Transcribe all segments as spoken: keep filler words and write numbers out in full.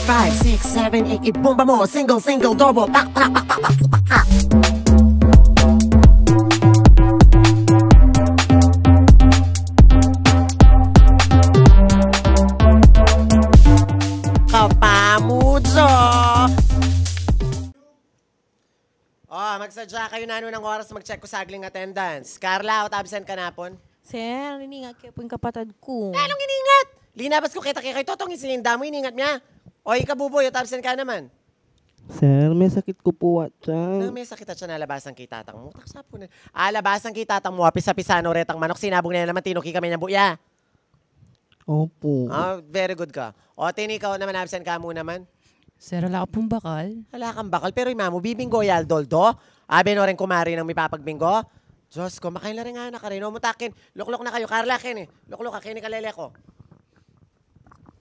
Five, six, seven, eight, ibomba mo. Single, single, double. Pak, pak, pak, pak, pak, pak, pak. Kapamudzo! Oh, magsadya kayu nanu nang oras, mag-check ku sagling attendance. Carla, out absent ka na pun? Sir, iningat ke pu ing kapatad ku. Nanung iningat? Linabas ku keta kekayu, Totong, ing sinda mu, iningat mya. O, ika Buboy, out absent ka naman. Sir, me sakit ku pu a tiyan. Na, me sakit a tiyan, alabasan ke i tatang mu. Taksa pu na. Alabasan ke i tatang mu, apisa-pisa no retang manok, sinabung ne naman, tinuki kami nang buya. Opo. Ah, very good ka. O, Tin, ikaw naman, absent ka mu naman. Sir, ala ku pung bakal. Ala kang bakal, pero i mamu, bibinggo ya aldo-aldo. Abe no reng kumari nang mipapagbinggo. Diyos ko, makain la reng anak a rin. O, mutakin, lukluk na kayu, Carla, keni. Lukluk ka, keni kalele ku.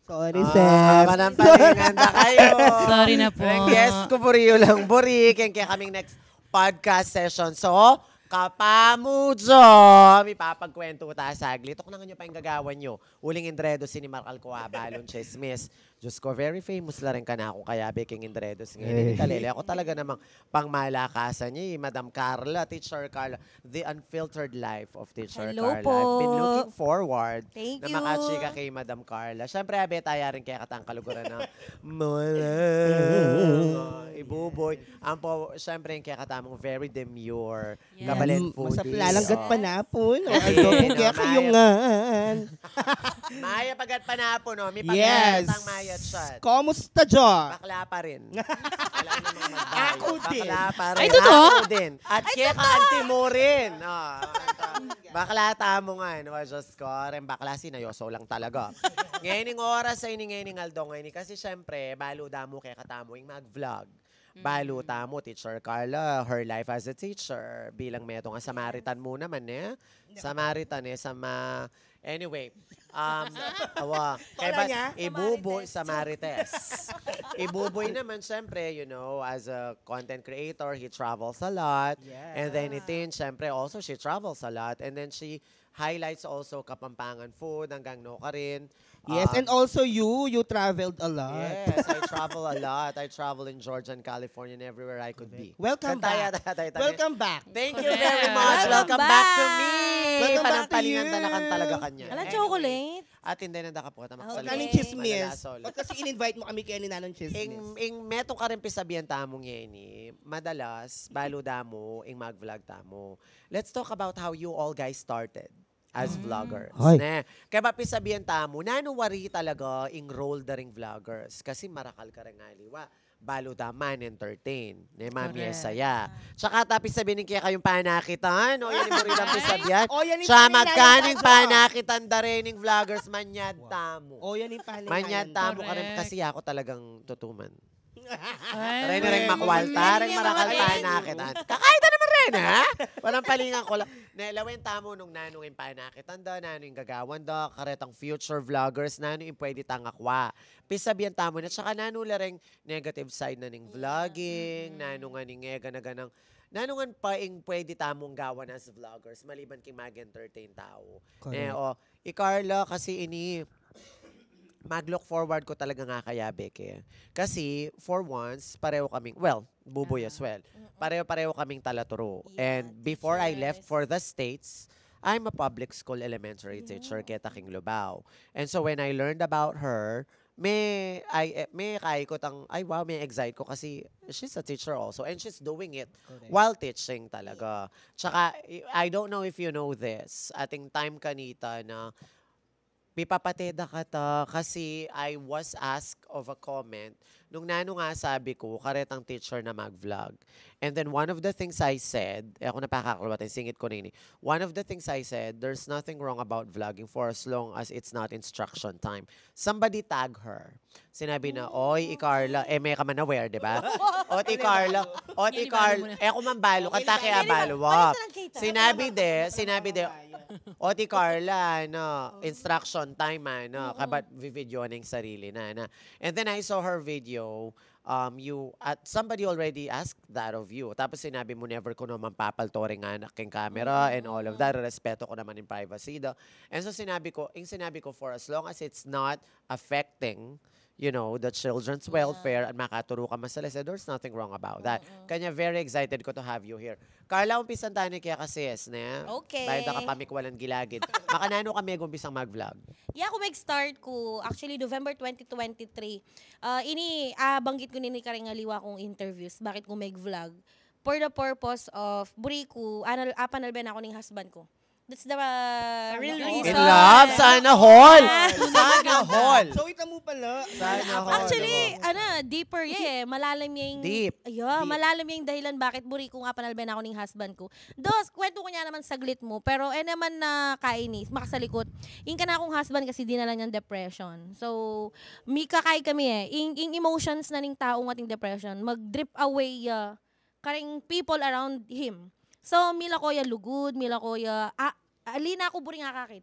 Sorry, sir. Manampalingan da kayu. Sorry na pu. Reng guest ku, buri yu lang buri. Keng kekaming next podcast session. So, kapamudzo, mipapagkwentu ta saglit. Tuknangan yu pa ing gagawan yu. Uling Indredos ini, markal ku, abalung tsismis. Diyos ko, very famous la rin kanaku, kayabe king Indredos ngeni. Kalele, aku talaga namang pangmalakasan ya, i Madam Carla, Teacher Carla, the unfiltered life of Teacher Carla. I've been looking forward na makachika kay Madam Carla. Siyempre, abe taya rin kekatang kaluguran na mula, i Buboy. Ampo, siyempre, ing kekatamung very demure. Kabalin foodie. Masapla lang gat panapun. O, aldo pu kekayu ngan. Mayap a gat panapun, no? Mipagatang mayat shot. Komusta, Jo? Bakla pa rin. Wala namang magbago. Aku din. Bakla pa rin. Ay, totoo? Aku din. At keka anti mu rin. O, bakla tamu ngan. O, Diyos ko, reng bakla, sinayoso lang talaga. Ngening oras a ini, ngening aldo a ini, kasi siyempre, balu da mu kekatamu ing mag-vlog. Balu tamu, Teacher Carla, her life as a teacher. Bilang metung a Samaritan mu naman, e? Samaritan, e, sama, anyway. Um, awa, kaya ba, i Buboy, Samarites. I Buboy naman, syempre, you know, as a content creator, he travels a lot. And then i Tin, syempre, also, she travels a lot. And then she highlights also Kapampangan food, hanggang no ka rin. Yes, and also you, you traveled a lot. Yes, I travel a lot. I travel in Georgia and California and everywhere I could be. Welcome back. Welcome back. Thank you very much. Welcome back to me. Welcome back to you. Panampalingan ta na kan talaga kanya. Ala, chocolate. At hindi na dakapo, tamak sa likod. Kaning chismis. Malalaso lang. Ba't kasi in-invite mo kami kaya ni Nanang Chismis? Ing, ing metung karing pisabian tamu ngeni, madalas, balu damu, ing mag-vlog tamu. Let's talk about how you all guys started as vloggers. Ay. Ne? Kaya ba pisabian tamu, nanu wari talaga ing role da ring vloggers? Kasi marakal kareng aliwa, balu da man-entertain. Ne, mamiesaya. Tsaka ta pisabian ing kekayung panakitan, o yan ing buri lang pisabian. O, yan ing panakitan. Siya magkaning panakitan da rin ing vloggers, manyad tamu. O, yan ing panakitan. Manyad tamu, kareng, kasi aku talagang tutuman. Ay, reng makwalta, reng marakal panakitan. Kakaitan naman rin, ha? Panampalingan ku lang. Ne, lawen tamu nung nanu ing panakitan da, nanu ing gagawan da, karetang future vloggers, nanu ing pwede tang akwa. Pisabian tamu na, tsaka nanu la reng negative side na ning vlogging, nanu ngan ing e gana-ganang, nanu ngan pa ing pwede tamung gawan as vloggers, maliban king mag-entertain tau. Ne, o, i Carla kasi ini, mag-look forward ku talaga nga kayabe ke. Kasi, for once, pareho kaming, well, Buboy as well. Pareho-pareho kaming talaturu. And before I left for the States, I'm a public school elementary teacher keta king Lubao. And so when I learned about her, me, I, eh, me kaikot ang, ay wow, me excite ku kasi she's a teacher also. And she's doing it while teaching talaga. Tsaka, I I don't know if you know this, ating time kanita na pipapate da kata, kasi I was asked of a comment nung nanu nga sabi ku, karetang teacher na mag-vlog. And then one of the things I said, e ku na pakakalwat, singit ku na ini. One of the things I said, "There's nothing wrong about vlogging for as long as it's not instruction time." Somebody tag her. Sinabi na, "Oy, i Carla," e, me ka man aware, di ba? "Ot i Carla, ot i Carla," e ku man balu, kanta ke abalu, wa. Sinabi de, sinabi de, "Ot i Carla, ano, instruction time, ano, kabat vi-video na ing sarili na, na." And then I saw her video, um, you, at somebody already asked that of you. Tapos sinabi mu, "Never ku naman papalto ring anak king camera and all of that. Respeto ku naman ing privacy da." And so sinabi ku, ing sinabi ku, "For as long as it's not affecting you know, the children's welfare, at makaturu ka masalese, there's nothing wrong about that. Kanya, very excited ko to have you here. Carla, umpisan taya ne keka, sis, ne? Okay. Bayu da ka pamikwalan gilagid. Makananu ka megumpisang mag-vlog? Ya, ku meg-start ku, actually, November twenty twenty-three. Ah, ini, ah, banggit ku nini kareng aliwa kung interviews, bakit ku meg-vlog. For the purpose of, buri ku, anal, apanalbe na ku ning husband ku. That's the, uh, real reason. In love? Sana all! Sana all! So, ita mu pala. Sana all. Actually, ano, deeper ya eh. Malalim ya ing, deep. Malalim ya ing dahilan bakit buri kung apanalbe na ku ning husband ku. Dos, kwentu ku ne naman saglit mu, pero e naman na kainis, makasalikut. Ing kanakung husband kasi dinalan yang depression. So, mikakai kami eh. Ing, ing emotions na ning taung ating depression, mag-drip away ya kareng people around him. So, mila ko ya lugud, mila ko ya, ah, ali na ku buri akakit.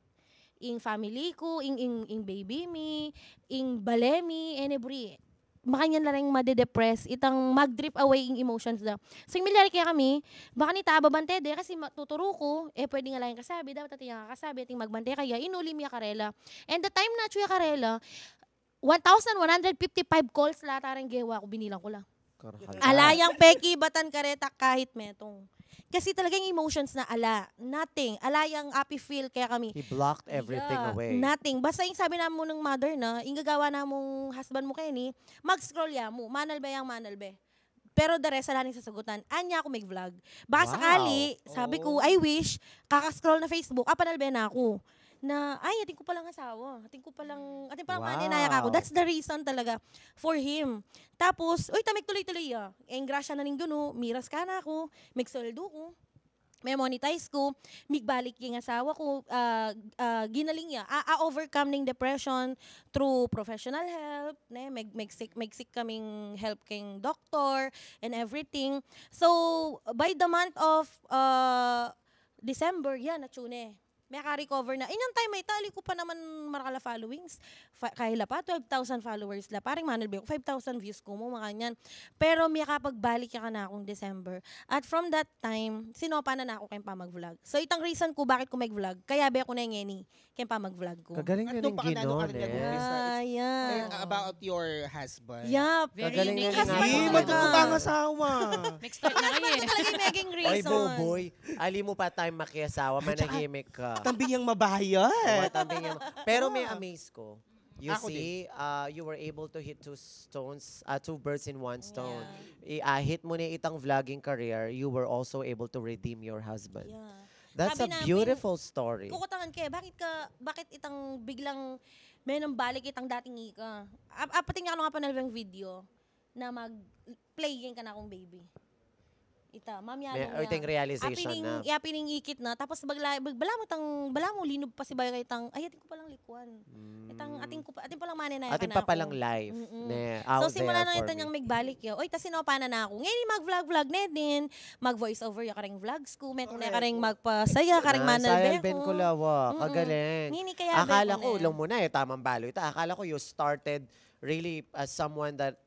Ing family ku, ing, ing, ing baby mi, ing bale mi, e ne buri. Makanyan la reng made-depress, itang mag-drip away ing emotions da. So, ing milyari kekami, baka nita ababante de, kasi ma-, tuturu ku, e pwedeng ala yang kasabi, dapat atin yang kakasabi, atin magbante kaya, inulim ya karela. And the time na atsu ya karela, one thousand one hundred fifty-five calls la ata reng gewa ku, binilang ku la. Ala yang pekibatan kareta kahit metung. Kasi talagang emotions na ala, nothing. Ala yang happy feel kekami. He blocked everything away. Nothing. Basta ing sabi namu ning mother na, ing gagawa namung husband mu keni, mag-scroll ya mu, manalbe yang manalbe. Pero the rest, ala ning sasagutan. Anya ku meg-vlog. Baka sakali, sabi ku, I wish, kaka-scroll na Facebook, apanalbe na ku. Na, ay, atin ku palang asawa. Atin ku palang, atin palang manenaya kaku. That's the reason talaga for him. Tapos, uy, ta megtuloy-tuloy ya. E ing grasya na ning Ginu, miras kanaku, megsueldu ku. Me-monetize ku, migbalik ing asawa ku, ah, ah, ginaling ya. A, a-overcome ning depression through professional help, ne? Meg-, megsik, megsik kaming help keng doktor and everything. So, by the month of, ah, December, yan, atsu ne. Meka-recover na. Inyang time a ita, ali ku pa naman marakal a followings. Fa-, kaya la pa, twelve thousand followers la. Pareng manalbe ku, five thousand views ku mu, makanyan. Pero miyakapagbalik ya kanakung December. At from that time, sinopa na naku keng pamag-vlog. So, itang reason ku bakit ku meg-vlog, kayabe ku na ngeni keng pamag-vlog ku. Kagaling na ning Ginu, ne? Ah, yeah. About your husband. Yeah, very unique. Kagaling na ning husband. Ih, matuto pang asawa. Next time na kayo eh. Husband ko talaga yung meging reason. Oy, Buboy, ali mu pa time makiasawa, manahimik ka. Tambing yang mabayad. Oo, tambing yang ma-, pero me-amaze ku. You see, uh, you were able to hit two stones, uh, two birds in one stone. I-, ah, hit mu ne itang vlogging career, you were also able to redeem your husband. Yeah. That's a beautiful story. Kukutangan ke, bakit ka, bakit itang biglang menang balik itang dating ika? Ap-, apatin niya ka nung apanalbeng video na mag-play ing kanakung baby. Ita, mamya nung ya. Ita ing realization na. Iya pin ing ikit na, tapos bagla, bag-, balamu tang, balamu linub pa si Bayo kay tang, ay, atin ku palang likuan. Itang, atin ku pa, atin palang manenaya kanaku. Atin pa palang life, ne, out there for me. So, simula nung ita niyang migbalik ya, oy, ta sinopa na naku. Ngeni mag-vlog-vlog ne din, mag-voice over ya kareng vlogs ku, metung ne kareng magpasaya, kareng manalbe ku. Kagaling. Ngeni kaya akala ku, ula mu na e, tamang balu ita. Akala ku you started really as someone that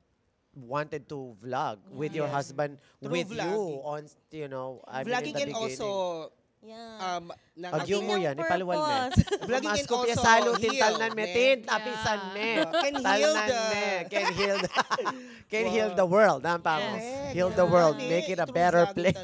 wanted to vlog with your husband, with you on, you know, I mean, in the beginning. Vlogging can also, um, agyu mu yan, ipalwal me. Vlogging can also heal, tintalnan me, tin, tapisan me. Can heal the, can heal the, can heal the world, ha, pamo? Heal the world, make it a better place.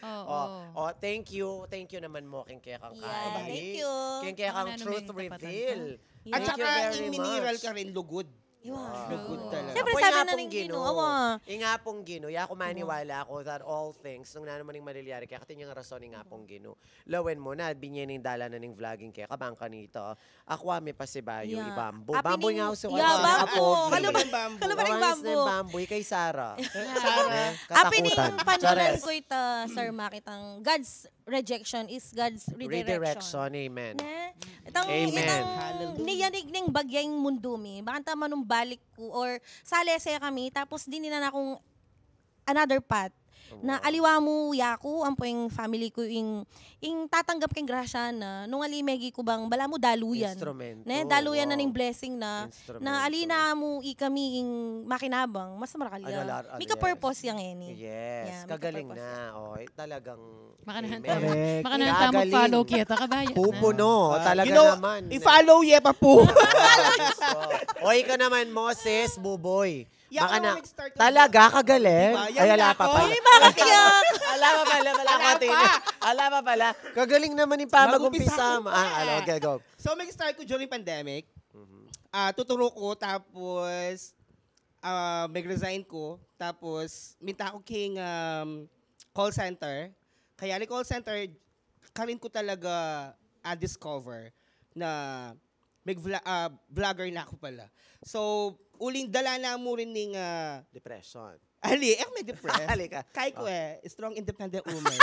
Oh, thank you, thank you naman mu keng kekang kali. Thank you. Keng kekang truth reveal. At saka ing miniral ka rin lugud. Lugud talaga. Siyempre, sabi na ning Ginu, awa. Ing Apung Ginu, ya ku maniwala ku that all things, nung nanu man ing malilyari keka, atin yang rason ing Apung Ginu. Lawen mu na, binye ning dalan na ning vlogging keka, bang kanita. Akwa me pasibayu, i-bamboo. Bamboo ing ausu. Bamboo. Kalupa ring bamboo. Kalupa ring bamboo. Bamboo, ikay Sara. Sara. Apin ing panunan ku ita, Sir Mac, itang God's rejection is God's redirection. Redirection, amen. Ne? Itang, itang niyanig ning bagya ing mundu mi, baka ta manumbalik ku, or salese kami, tapos dininan akung another path. Na aliwa mu yaku, ampo ing family ku ing, ing tatanggap keng grasya na, nung ali megi ku bang balamu daluyan. Instrumento, ne, daluyan na ning blessing na, na ali na mu ikami ing makinabang, mas marakal ya. Mika-purpose yang eni. Yes, kagaling na. O, talagang Makanahanta, makanahanta mag-follow kita, kadaya na. Pupuno, talaga naman. I-follow ye pa po. O, ika naman, Moses, Buboy. Talaga, kagaling. Ay, ala pa pala. Ala pa pala, ala pa pala. Kagaling naman yung pamag-umpisa mo. Ah, ala, okay, go. So, mag-start ko during pandemic. Ah, tuturo ko, tapos, ah, mag-resign ko, tapos minta ko king, um, call center. Kaya ali call center, karin ko talaga, ah, discover na mag-vla-, ah, vlogger na ako pala. So, uling dala na mu rin ning, ah, depression. Ali, eh, may depressed. Ali ka. Kay ko eh, strong independent woman.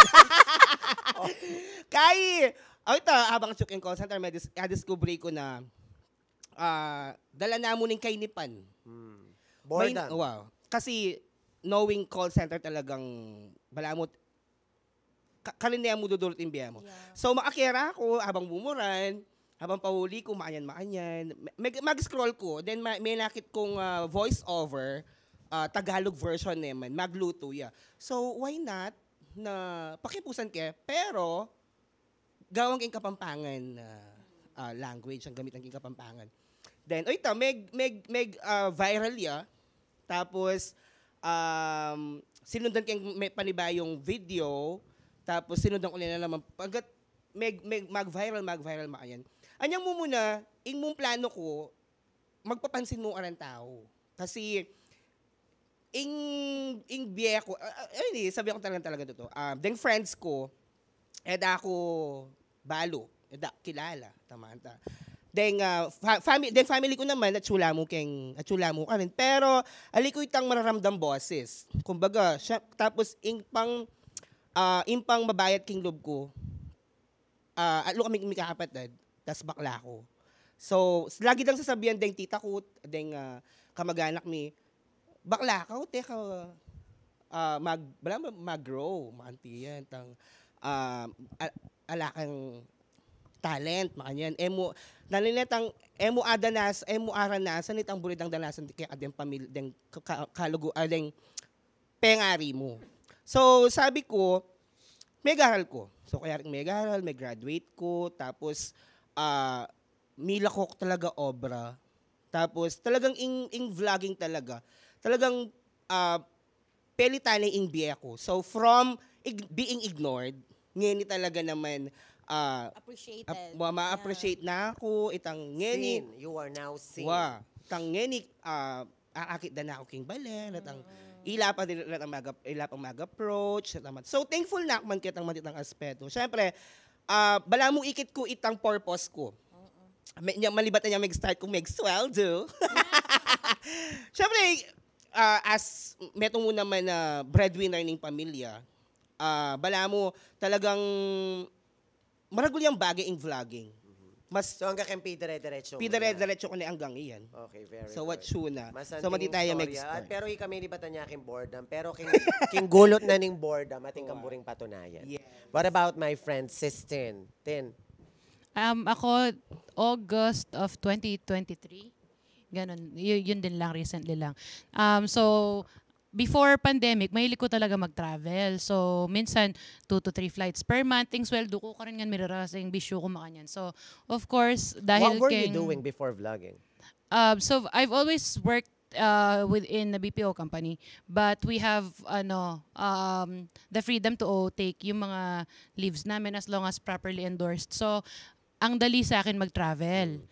Kay, oh, ito, habang chuk yung call center, may dis-, ah, discovery ko na, ah, dala na mu ning kainipan. Hmm. Boredom. Wow. Kasi, knowing call center talagang, balamu, ka-, karin na mu dudurut ing bie mu. So, makakera ako, habang mumuran, habang pauli ko, makanyan, makanyan. Me-, mag-scroll ko, then ma-, may nakit kong, ah, voice over, ah, Tagalog version naman, magluto ya. So, why not? Na, pakipusan ke, pero, gawang king Kapampangan, ah, ah, language, ang gamitan king Kapampangan. Then, o ita, meg, meg, meg, ah, viral ya. Tapos, um, sinundan keng me-, panibayong video. Tapos, sinundan ko na naman. Pagkat, meg, meg, mag-viral, mag-viral, makanyan. Anyang mumuna, ing mung plano ko, magpapansin mu karing tau. Kasi, ing, ing bie ku, ah, ah, ayun eh, sabi ko talagang, talagang totoo. Ah, deng friends ko, e da ku balu, e da kilala, tamanta. Deng, ah, fa-, fami-, deng family ku naman, atsu la mu keng, atsu la mu karin. Pero, ali ku itang mararamdam boses. Kumbaga, siya, tapos, ing pang, ah, ing pang mabayat king lub ku, ah, atlu kami mikakapatad, tas bakla ku. So, s-, lagi dang sasabian deng tita ku, deng, ah, kamag-anak mi, "Bakla ka, o teka, ah, mag-, bala mag-, mag-grow, makanti yan, tang, ah, a-, ala kang talent," makanyan. E mu, nanu ne tang, e mu adanas, e mu aranasan, itang buri dang danasan, kaya deng pamil-, deng ka-, ka-, kalugu-, ah, deng pengari mu. So, sabi ku, megaral ku. So, kaya rin megaral, me-graduate ku, tapos, ah, milako ku talaga obra. Tapos, talagang ing, ing vlogging talaga. Talagang, ah, pelitan na ing bie ku. So, from ig-, being ignored, ngeni talaga naman, ah, appreciated. Ap-, ma-, ma-appreciate na ku, itang ngeni. Seen. You are now seen. Wa, itang ngeni, ah, aakit da na ku king bale, retang ila pa din, retang mag-ap-, ila pang mag-approach, retang mat-, so, thankful na ku man ketang matitang aspeto. Siyempre, ah, balamu ikit ku itang purpose ku. Me-, nya, malibat na nya mag-start ku mag-sweldo. Siyempre, ah, as metung mu naman na breadwinner ning pamilya, ah, balamu talagang maragul yang bage ing vlogging. Mas So, hanggang kayong pidire-diretso mo yan? Pidire-diretso ku na anggang iyan. Okay, very good. So, what show na? So, Masanting mati tayo istorya. Mag-start. Pero ikami ni batan niya king boredom. Pero king, king gulut na ning boredom, atin kang buring patunayan. Yes. What about my friend, Sis Tin? Tin? Um, ako, August of twenty twenty-three. Ganun. Y-, yun din lang, recently lang. Um, so, before pandemic, mahilig ko talaga mag-travel. So, minsan, two to three flights per month. Ing sweldo ku, karin ngan mirarasa ing bisyo ku, makanyan. So, of course, dahil What were you keng doing before vlogging? Uh, so, I've always worked, uh, within a B P O company. But we have, ano, um, the freedom to take yung mga leaves namin as long as properly endorsed. So, ang dali sa akin mag-travel.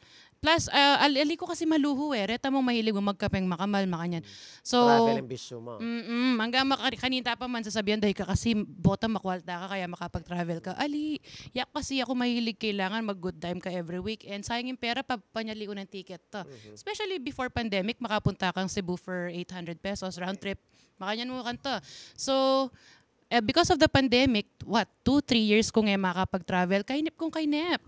Plus, ah, al-, ali ko kasi maluho eh. Reta mong mahilig mo magkapeng makamal, makanyan. So, Travel ang bisyo mo. Mm-mm. Hanggang maka-, kanita pa man sasabihan, dahil ka kasi bota makwalta ka, kaya makapag-travel ka. Ali, yak kasi ako mahilig kailangan mag-good time ka every weekend. Sayang yung pera, pa-, panyali ko ng ticket to. Especially before pandemic, makapunta kang Cebu for eight hundred pesos, round trip. Makanyan mo kanto. So, eh, because of the pandemic, what, two, three years kung e makapag-travel, kainip kung kainip.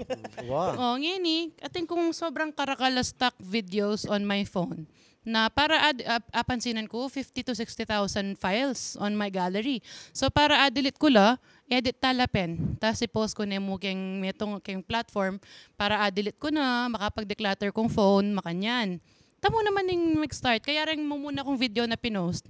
Wow. O, ngeni, atin kung sobrang karakal a stock videos on my phone. Na para ad, ap-, apansinan ku, fifty to sixty thousand files on my gallery. So para a-delete ku la, edit ta la pin. Tas i-post ku ne mu keng metung, keng platform, para a-delete ku na, makapag-declutter kung phone, makanyan. Tamu naman ing mag-start. Kaya reng mumuna kung video na pinost,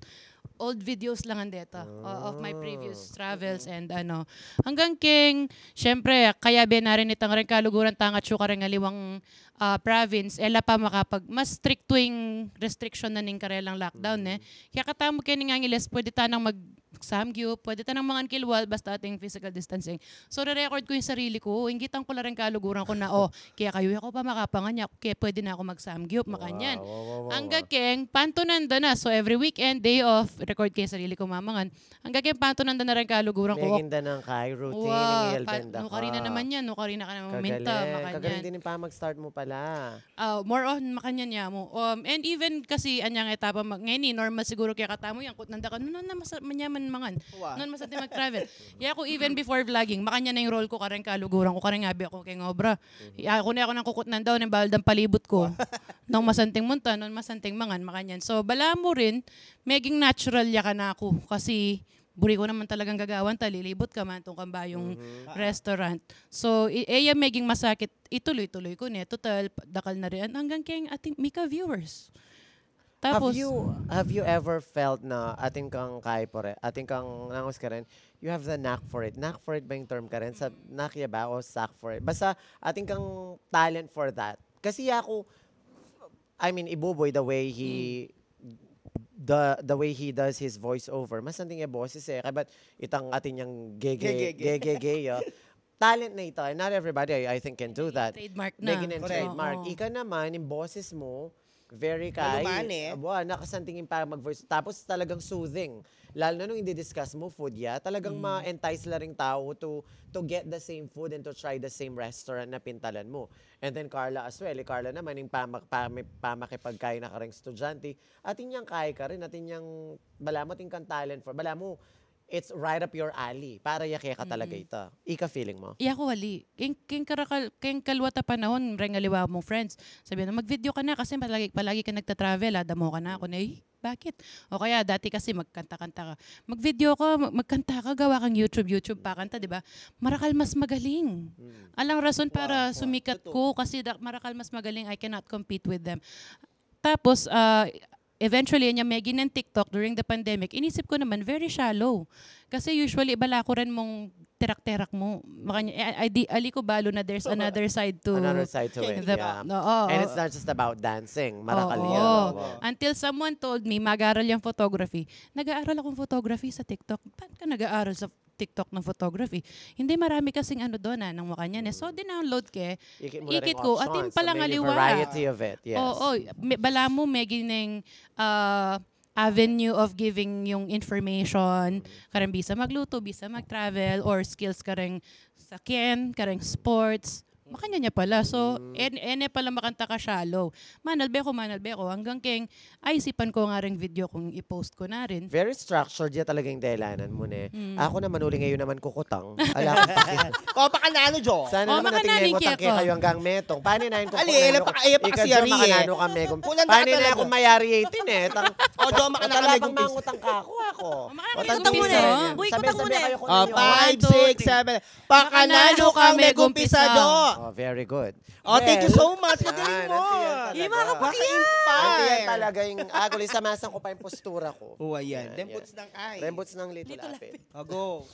old videos la ngan deta, o-, of my previous travels and ano. Hanggang keng, syempre, kaya be na rin itang reng kaluguran tang atsu kareng aliwang, ah, province, e la pa makapag, mas strict ing restriction na ning karelang lockdown, e. Kaya katamu keng Angeles, pwede ta nang mag-samgyup, pwede ta nang mangan kilwal, basta atin physical distancing. So, re-record ku ing sarili ku, inggitan ku la reng kaluguran ku na, o, kaya kayu, e ku pa makapangan, ya, kaya pwede na ku mag-samgyup, makanyan. Wow, wow, wow, wow, wow. Angga keng, pantunan da na. So, every weekend, day off, record ku ing sarili ku mamangan. Angga keng pantunan da na reng kaluguran ku. Meging da nang kay routine, wow, ing pa-, yalben da ka. Nukarin na naman yan, nukarin na ka naman minta, makanyan. Kagaling, kagaling din ing pamag-start mu pala. Ah, more on, makanyan ya mu. Um, and even kasi, anyang etapa, ma-, ngeni, normal siguru kaya katamu, yang kutnan da ka, "Nu, nu, na masa-, manyaman mangan. Wa. Nu, masanting mag-travel." Ya ku, even before vlogging, makanyan na ing role ku, kareng kaluguran ku, kareng abi aku keng obra. Mhm. Ya ku ne, aku nang kukutnan da, nung bawal dang palibut ku. Wa. Nung masanting munta, nung masanting mangan, makanyan. So, balamu rin, meging natural ya kanaku. Kasi, buri ku naman talagang gagawan ta, lilibut ka, mantung kang bayung restaurant. So, i-, e ya meging masakit, ituloy-tuloy ku ne, total, dakal na rin, anggang keng atin, mika viewers. Tapos, have you, have you ever felt na atin kang kay pare, atin kang nangus ka rin, you have the knack for it. Knack for it ba ing term ka rin? Sa knack ya ba o sack for it? Basta, atin kang talent for that. Kasi aku, I mean, i Buboy, the way he, the, the way he does his voiceover, masanting ya boses e. Kaya ba't itang atin yang gege, gege, gege, ya. Talent na ita. And not everybody, I, I think, can do that. Trademark na. Meging trademark. Correct. Oo. Ika naman, ing boses mu, very kay, maluman e. Aba, nakasanting ing pamag-voice. Tapos talagang soothing. Lalo na nung i-discuss mu food ya, talagang ma-entice la ring tau to, to get the same food and to try the same restaurant na pintalan mu. And then Carla as well. I Carla naman, ing pama-, pami-, pamakipagkain na kareng estudyante. Atin yang kay ka rin, atin yang, balamu atin kang talent for, balamu, it's right up your alley. Para ya keka talaga ita. Ika feeling mu? Iya ku, ali. Keng, keng karakal, keng kalwat a panahon, reng aliwa mung friends. Sabi na, "Mag-video ka na kasi palagi, palagi ka nagta-travel, ah, damo ka na." Aku na, "Eh, bakit?" O kaya, dati kasi magkanta-kanta ka. "Mag-video ka, mag-, magkanta ka, gawa kang YouTube, YouTube pakanta, di ba?" Marakal mas magaling. Alang rason para sumikat ku kasi da-, marakal mas magaling, I cannot compete with them. Tapos, ah, eventually, anya meging TikTok during the pandemic, inisip ku naman, very shallow. Kasi usually, balaku rin mung terak-terak mu. Makanya, eh, I, di, ali ku balu na there's another side to the, oo. And it's not just about dancing. Marakal yan. Oo. Until someone told me, mag-aral yang photography. Nag-aaral akong photography sa TikTok. Ba't ka nag-aaral sa TikTok ng photography? Hindi, marami kasing ano dun, ah, nang makanyan e. So, dinownload ke, ikit ku, atin palang aliwa. Variety of it, yes. Oo, balamu meging, ah, avenue of giving yung information, kareng bisa magluto, bisa mag-travel, or skills kareng sakyan, kareng sports. Makanyan ya pala. So, e ne pala makanta ka shallow. Manalbe ku, manalbe ku. Anggang keng, ay, isipan ku nga reng video kung i-post ku na rin. Very structured ya talaga ing delanan mu ne. Aku naman, uling e yu naman kukutang. Ala kung paki-, o, makananu, Jo? Sana naman atin ngutang ke kayu anggang metung. Paano na yun kung, ali, e, makananu kang megum-, paano na kung mayari itin e? O, Jo, makananu kang megum-, mangutang ka aku, aku. O, makananu kang megum-, sabi-sabi kayu kung ano. Five, six, seven. Pakananu kang megumpisa, Jo? Oh, very good. Oh, thank you so much. Kagaling mu. Yan, antiyan talaga. Maka-inspire. Antiyan talaga ing aguli, samasan ku pa ing postura ku. Oh, ayan. Then puts ng eye. Then puts ng little lapid. Ago.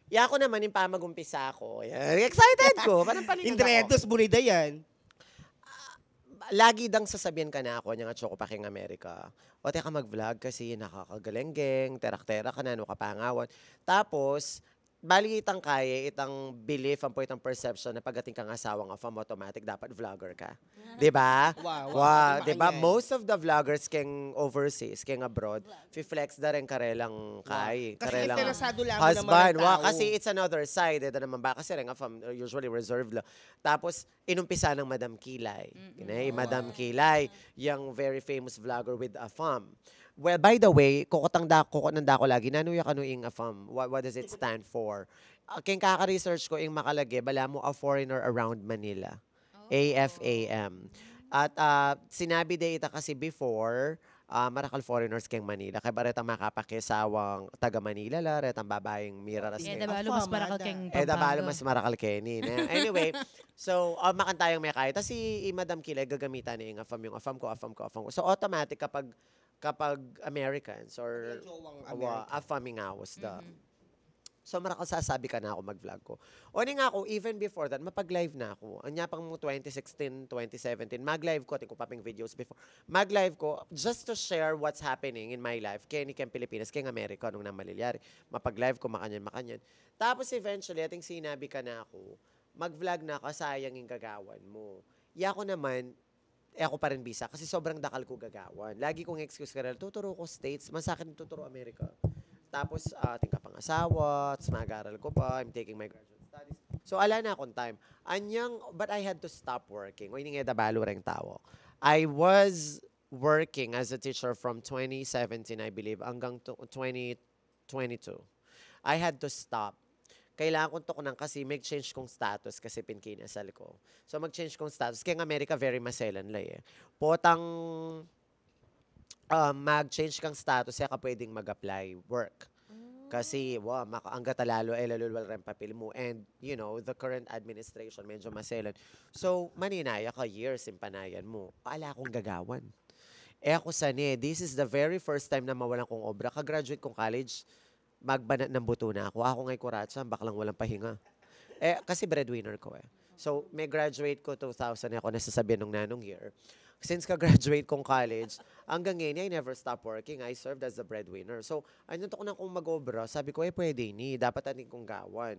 Yaku naman ing pamagumpisa ku. Yan. Excited ku. Parang palingan ako. Indredos, bunida yan. Lagi dang sasabian kanaku, anyang atsu ku pa keng Amerika, "O, teka, mag-vlog kasi nakakagalenggeng, terak-terak ka na, nanu ka pangawan." Tapos, bali itang kaya, itang belief, ampo itang perception na pag atin kang asawang afam, automatic dapat vlogger ka. Di ba? Wow, wow. Wow, di ba? Most of the vloggers keng overseas, keng abroad, fi-flex da reng karelang kay, karelang husband. Wow, kasi it's another side. Ito naman ba? Kasi reng afam, usually reserved la. Tapos, inumpisa nang Madam Kilay. Madam Kilay, yang very famous vlogger with afam. Well, by the way, kukutang da, kukutang da ku lagi, nanu ya kanu ing afam? What, what does it stand for? Ah, keng kaka-research ku, ing makalage, balamu, A Foreigner Around Manila. A F A M. At, ah, sinabi de ita kasi before, ah, marakal foreigners keng Manila. Kaya ba retang makapakisawang taga Manila la, retang babaing miraras keng. Eda balu mas marakal keng Pampanga. Eda balu mas marakal keni, ne? Anyway, so, ah, makanyan tayang mekaya. Tas i, i Madam Kila, gagamitan ne ing afam, yung afam ko, afam ko, afam ko. So, automatic kapag, kapag Americans or afam ing aus da. So, marakal sasabi kanaku mag-vlog ku. O, ini nga ku, even before that, mapag-live na ku. Anya pang twenty sixteen, twenty seventeen, mag-live ku, atin ku pa ping videos before. Mag-live ku just to share what's happening in my life. Keni keng Pilipinas, keng Amerika, nung nanu malilyari. Mapag-live ku, makanyan, makanyan. Tapos eventually, ating sinabi kanaku, mag-vlog na ka, sayang ing gagawan mu. Yaku naman, e ku pa rin bisa kasi sobrang dakal ku gagawan. Lagi kung excuse karela, tuturu ku States, masakit tuturu Amerika. Tapos, ah, atin kang asawa, tas mag-aral ku pa, I'm taking my graduate studies. So, ala na kung time. Anyang, but I had to stop working. O, ini nga eda balu reng tau. I was working as a teacher from twenty seventeen, I believe, hanggang to, twenty twenty-two. I had to stop. Kailangan kung tukunan kasi mag-change kung status kasi pin kinasal ku. So, mag-change kung status. Keng Amerika, very maselan la e. Potang, ah, mag-change kang status, e ka pwedeng mag-apply work. Kasi, wa, maka-, angga talalu, e lalulwal reng papil mu. And, you know, the current administration, medyo maselan. So, maninaya ka, years ing panayan mu. Ala kung gagawan. E ku sane, this is the very first time na mawalan kung obra. Ka-graduate kung college, magbanat nang butu na ku. Aku nga'y kuratsa, baklang walang pahinga. E, kasi breadwinner ku e. So, me-graduate ku two thousand, e ku na sasabian nung nanung year. Since ka-graduate kung college, anggang ngeni, I never stop working. I served as the breadwinner. So, ay, nung tukunan kung mag-obra, sabi ku, e, pwede ini. Dapat atin kung gawan.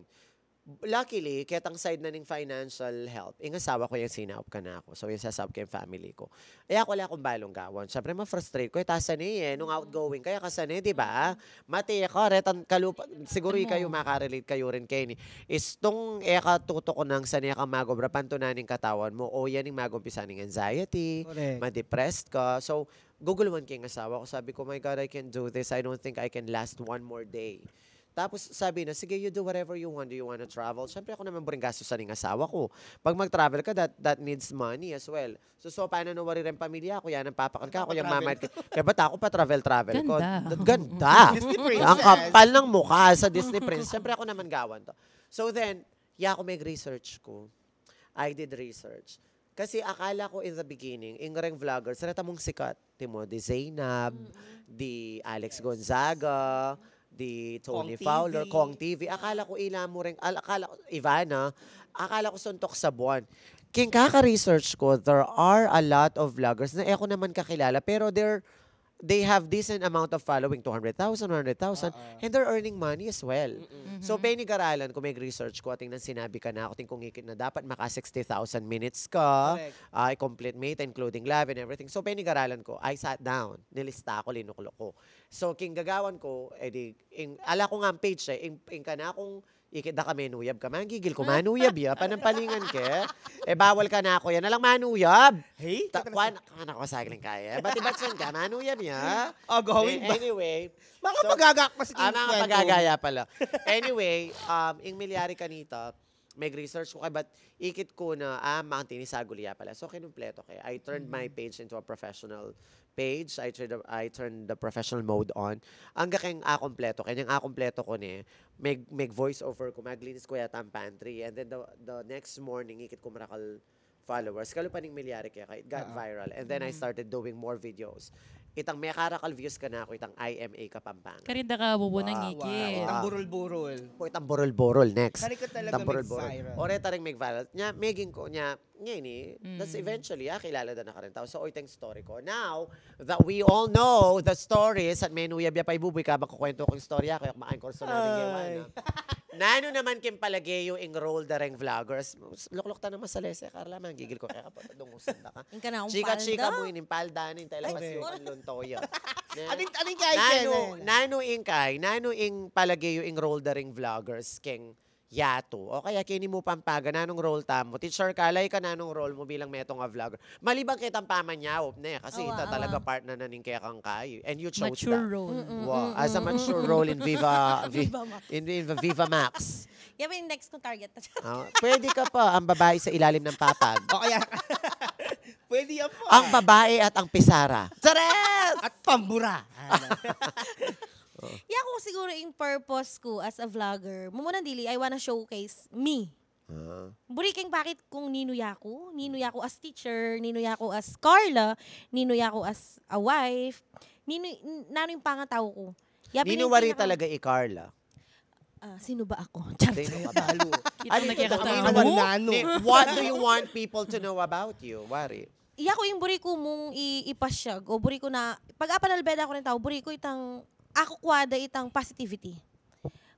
Luckily, ketang side na ning financial help, ing asawa ku yang sinaup kanaku. So, yang sasaup keng family ku. E, aku ala kung balung gawan. Siyempre, ma-frustrate ku. E, ta sane e, nung outgoing ka, e ka sane, di ba? Mate ka, retang kalupa, siguru ikayu makarelate kayu rin keni. Istung e ka tutukunan sane kang mag-obra, pantunan ing katawan mu. O, yan ing mag-umpisa ning anxiety, ma-depressed ka. So, guguluhan ke ing asawa ku. Sabi ku, "My God, I can't do this. I don't think I can last one more day." Tapos sabi na, "Sige, you do whatever you want. Do you wanna travel?" Siyempre, aku naman buring gastusan ning asawa ku. Pag mag-travel ka, that, that needs money as well. So, so, paano na wari reng pamilya ku? Yan ang papakan ka, aku yang mamayad ka. Kaya ba't aku pa travel-travel ku? Ganda. Ganda. Disney princess. Ang kapal ng mukha sa Disney princess. Siyempre, aku naman gawan to. So then, ya aku mag-research ku. I did research. Kasi akala ku in the beginning, ing reng vloggers, reta mung sikat. Timo, di Zainab, di Alex Gonzaga, di Tony Fowler, Kong T V. Akala ku ila mu rin, al-, akala ku, Ivana, akala ku suntok sa buwan. King kaka-research ku, there are a lot of vloggers na e ku naman kakilala, pero they're, they have decent amount of following, two hundred thousand, one hundred thousand, and they're earning money as well. So, penigaralan ku, mag-research ku, atin nang sinabi kanaku, atin kung ikit na dapat maka sixty thousand minutes ka, ah, i-complete meta, including live and everything. So, penigaralan ku, I sat down, nilista ku, linukluk ku. So, king gagawan ku, e di, ing, ala ku ngang page e, ing, ing kanakung ikit da ka menuyab ka, manggigil ku, manuyab ya, panampalingan ke. E, bawal kanaku yan, alang manuyab. Hey, ta-, kwan, kanaku sagling kaya. Bati-batian ka, manuyab ya. Anyway, mga pagagak pa si King Kwento. Mga pagagaya pala. Anyway, um, ing milyari kanita, mag-research ku kaya, but ikit ku na, ah, mangtini saguli ya pala. So, kinumpleto ke. I turned my page into a professional page. I turned, I turned the professional mode on. Angga keng akumpleto. Keng akumpleto ku ne, mag, mag-voice over ku, maglinis ku yata ang pantry. And then the, the next morning, ikit ku marakal followers. Kalupa ning milyari kaya, it got viral. And then I started doing more videos. Itang mekarakal views kanaku, itang I M A Kapampangan. Karin da ka bubu nang ikit. Itang burul-burul. O, itang burul-burul, next. Karin ka talaga itang burul-burul. Mag-viral. O, reta ring mag-viral. Nya, meging ku, nya, ngeni, tas eventually, ah, kilala da na karin tau. So, o, itang story ku. Now that we all know the story, sa menuyab ya pa i bubu, kabang kukwento ku ing story, ah, kaya kumain kurso na rin yawan, ah. Nanu naman king palage yu ing role da reng vloggers? Lukluk ta na masalese, Carla, manggigil ku keka, patadungusan da ka. Ing kanakung palda? Chika-chika mu ini, palda na, ing tela pasiwan lunto ya. Aning, aning kay nanu, nanu ing kay, nanu ing palage yu ing role da reng vloggers keng yatu? O kaya keni mu Pampanga, nanung role tamu? Teacher Carla, ika nanung role mu bilang metung a vlogger? Maliban ketang pamanyaup ne, kasi ita talaga partner na ning kekang kay. And you chose that. Mature role. Wa, as a mature role in Viva, Vi-, in, in Viva Max. Yan yung next kong target. Ah, pwede ka pa, ang babae sa ilalim ng papag. O kaya, Pwede yan pa. Ang babae at ang pisara. Chares! At pambura. Yaku siguro ing purpose ku as a vlogger. Mumunang dili, I wanna showcase me. Ah. Buri keng bakit kung ninu yaku, ninu yaku as teacher, ninu yaku as Carla, ninu yaku as a wife, ninu, n- nanu yung pangatau ku. Yapin Ninu yung wari pinaka- talaga i Carla. Ah, sino ba ako? Char. Sino ka ba? Balu. Kita na kaya Ano katawa. ba nanu? Ni- What do you want people to know about you, Wari? Iya ku yung buri ku mung i- ipasyag o buri ku na pag apanalbeda ku rin tau, buri ku itang aku kwada itang positivity.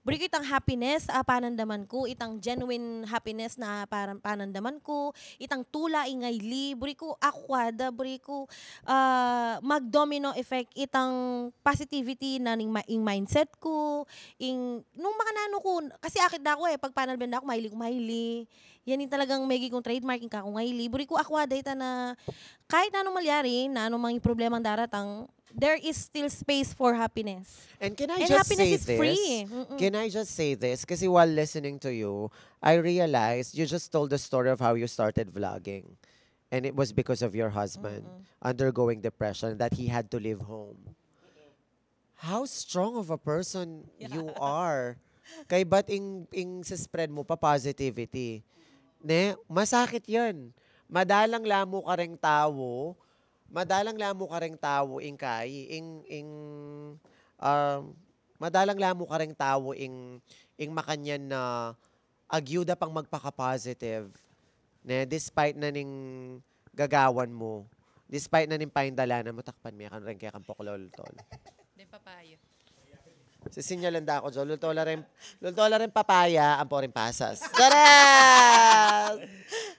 Buri ku itang happiness a panandaman ku, itang genuine happiness na para- panandaman ku, itang tula ing aili, buri ku aku kwada, buri ku ah, mag domino effect itang positivity na ning ma- ing mindset ku, ing nung makananu ku, kasi akit da ku eh, pag panalbeda ku, maili ku maili. Yan yung talagang megi kung trademark yung kakung aili. Buri ku aku kwada ita na kahit na anong malyari, na anong mga problemang daratang, there is still space for happiness. And can I And just happiness say is this? Free. Mm-mm. Can I just say this? Kasi while listening to you, I realized you just told the story of how you started vlogging. And it was because of your husband undergoing depression that he had to leave home. How strong of a person you are. Kay ba't ing, ing spread mo pa positivity? Ne? Masakit yan. Madalang lamu ka ring tao, madalang lamu ka ring tao ing kai, ing, ing, um, madalang lamu ka ring tao ing, ing makanyan na agyu da pang magpaka-positive. Ne? Despite na ning gagawan mo, despite na ning paindalanan mo, takpan mi kan ring kekang pok, Loltol. Di papaya. Sisinyalan da ako, Jo. Lultola rin, lultola rin papaya, ang poring pasas. Charas!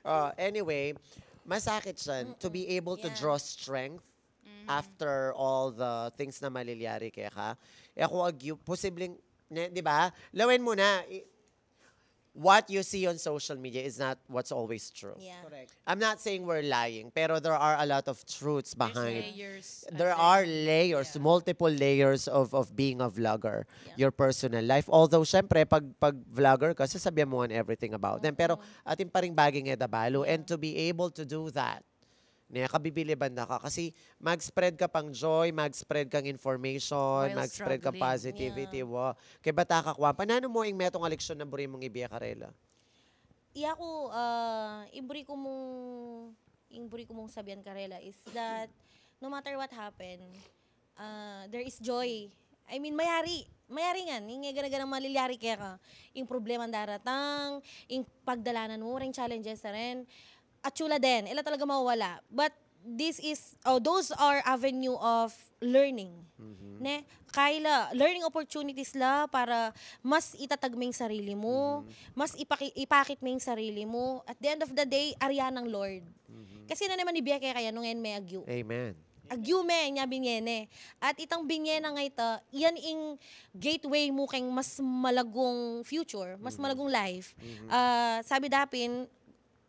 Oh, anyway, masakit siya to be able to Yeah. draw strength after all the things na malilyari keka. E ako agyu, posibleng, ne, di ba? Lawen mo na, i- what you see on social media is not what's always true. Yeah. Correct. I'm not saying we're lying, pero there are a lot of truths behind. Layers. There are layers, multiple layers of of being a vlogger. Yeah. Your personal life. Although, syempre, pag, pag vlogger ka, sasabihan mo nga everything about them. Pero atin pa ring bagay nga dabalu. And to be able to do that, ne, kabibiliban na ka. Kasi mag-spread ka pang joy, mag-spread kang information, While mag-spread kang struggling. Positivity. Yeah. Wa. Kaya bata ka, kwan. Panano mo ing metung a leksyon na buri mong ibie karela? Iya ku, ah, ing buri ku mung, ing buri ku mung sabian karela is that no matter what happen, ah, there is joy. I mean, mayari, mayari ngan, ing gana-ganang malilyari keka, ing problema daratang, ing pagdalanan mo, ring challenges na rin, atiu la din, e la talaga mawawala. But this is, oh, those are avenue of learning. Ne? Kaya la, learning opportunities la para mas itatag mo ing sarili mo, mas ipaki- ipakit mo ing sarili mo. At the end of the day, arya ng Lord. Kasi na naman ibie kaya nung en me agyu. Amen. Agyu me, nya binye ne. At itang binye na nga ita, yan ing gateway mo keng mas malagong future, mas malagong life. Ah, sabi dapin,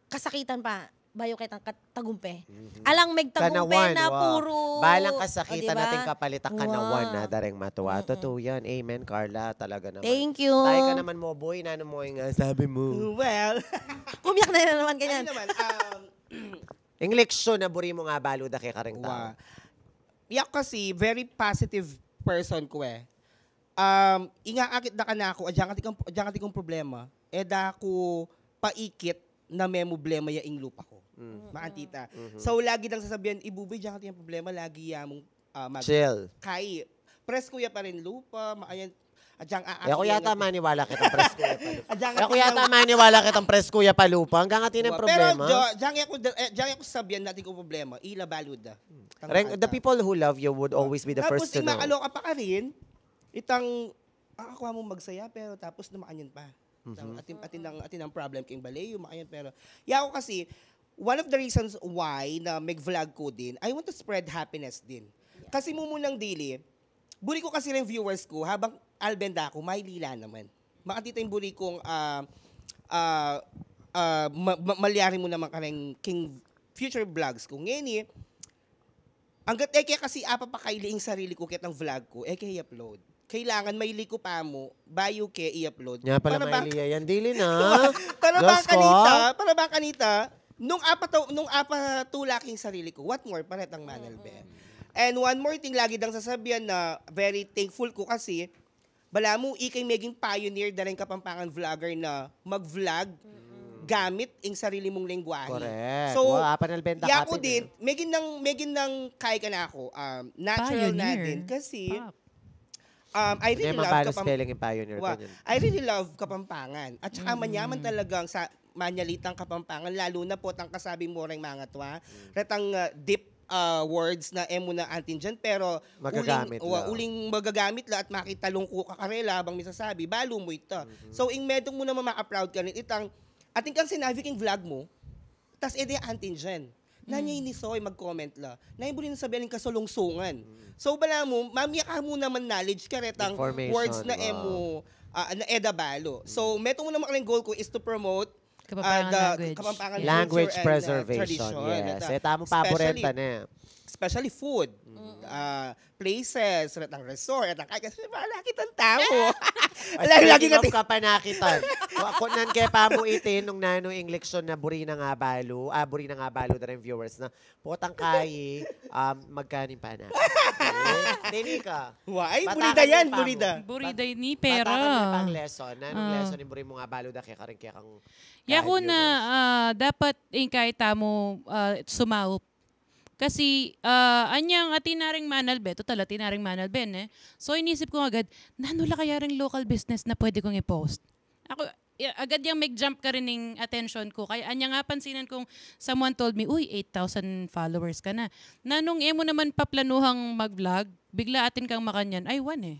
kasakitan pa, bayu ketang kat- tagumpe. Alang megtagumpe Kanawan, na wa. puro, Balang o, kasakitan diba? Natin kapalit a kanawan Wa. Na daring matua. Totoo yan. Amen, Carla. Talaga naman. Thank you. Tayo ka naman mo, boy. Nanu mo ing, ah, sabi mo? Well, Kumiyak na naman, ganyan. Ano naman, um, Ing leksyon na buri mong abalu da keka ring tao. Wa. Yak kasi, very positive person ku e. Um, inga akit da kanaku, adyang ati kung, adyang ati kung problema, e da ku paikit na memublema ya ing lupa ku. Makanita. So, lagi nang sasabian, "Ibubuy, adyang ati yang problema, lagi ya mung, ah, mag-" Chill. Kai, presko ya pa rin lupa, maayan, adyang E ako aakit yata yang- maniwala kitang presko ya pa lupa. Adyang E ako aakit yata yang- maniwala kitang presko ya pa lupa. Hanggang atin ang Pero, problema. Jo, adyang ako, eh, adyang ako sabian natin kung problema, ila balu da. Reng, the people who love you would always be the Tapos, first to ing know. Makaloka pa ka rin, itang, ah, ako mo magsaya, pero tapos na makanyan pa. Itang Atin, atin ang, atin ang problem keng bale, yung makanyan, pero, ya ako kasi, one of the reasons why na mag-vlog ku din, I want to spread happiness din. Kasi mumunang dili, buri ku kasi rin viewers ku, habang albenda ku, mailila naman. Makatita yung buri kung, ah, ah, ah, ma- ma- malyari mu naman ka rin king future vlogs ku. Ngayon eh, anggat e ke kasi apapakaili ing sarili ku ketang vlog ku, e ke i-upload. Kailangan maili ku pa mu, bayu ke i-upload. Nga pala Para ba- mailiya yan. Dili na. Para ba Diyos ko. kanita, para ba kanita, Nung apataw, nung apatula king sarili ku, what more, paretang Manalbe. And one more thing, lagi dang sasabian na very thankful ku kasi, balamu, ika ing meging pioneer da ring Kapampangan vlogger na mag-vlog gamit ing sarili mung lengguahe. Correct. So, Wa, apanalbenta yaku kapin din, eh. meging nang, meging nang kai kanaku, um, natural na Pioneer. din kasi, Pop. um, I Hindi really man love balas Kapam-, spelling yung pioneer Wa, kanyan. I really love Kapampangan. At saka manyaman talagang sa manyalitang Kapampangan, lalo na potang kasabi mu reng mangatwa. Retang, ah, deep, ah, words na e mu na antindian, pero Magagamit uling, wa, la. uling magagamit la at makitalungku ka karela abang misasabi, balu mu ita. So, ing metung mu naman maka-proud ka rin, itang, atin kang sinabi king vlog mu, tas e de antindian. Nanu ini, Soy, mag-comment la. Nanu buri nang sabian ing kasulungsungan. So, balamu, mamie ka mu naman knowledge karetang Information, words na e wow. mu, ah, na e da balu. So, metung mu naman kareng goal ku is to promote, ah, Kapampangan the language. Kapampangan Language culture and, ah, preservation, tradition. yes. Retang, E, tamu especially, paboreta na. especially food. Ah, places, retang resort, retang kaya, kasi wala kitang tao. Ay, Lagi-lagi speaking of ngati- kapanakitan, wa, kunan ke pa mu itin nung nanu ing leksyon na buri na nga balu, ah, buri na nga balu da ring viewers na, potang kai, um, magkaning panakit. Tini ka. Wa, ay, Batakan burida mu yan, pa mu. burida. Burida Bat-, ni pera. batakan mu pang lesson. Nanung Ah. lesson ing buri mu nga balu da kekaring kekang Yaku na, viewers. ah, dapat ing kai tamu, ah, sumaup. Kasi, ah, anyang atin na ring manalbe, total atin na ring manalbe, ne? So, inisip ku agad, nanu la kaya ring local business na pwede kung i-post? Aku, ya, agad yang meg-jump karin ing attention ku. Kaya anyang apansinan kung someone told me, "Uy, eight thousand followers ka na." Nanung e mu naman paplanuhang mag-vlog, bigla atin kang makanyan, ay, one eh.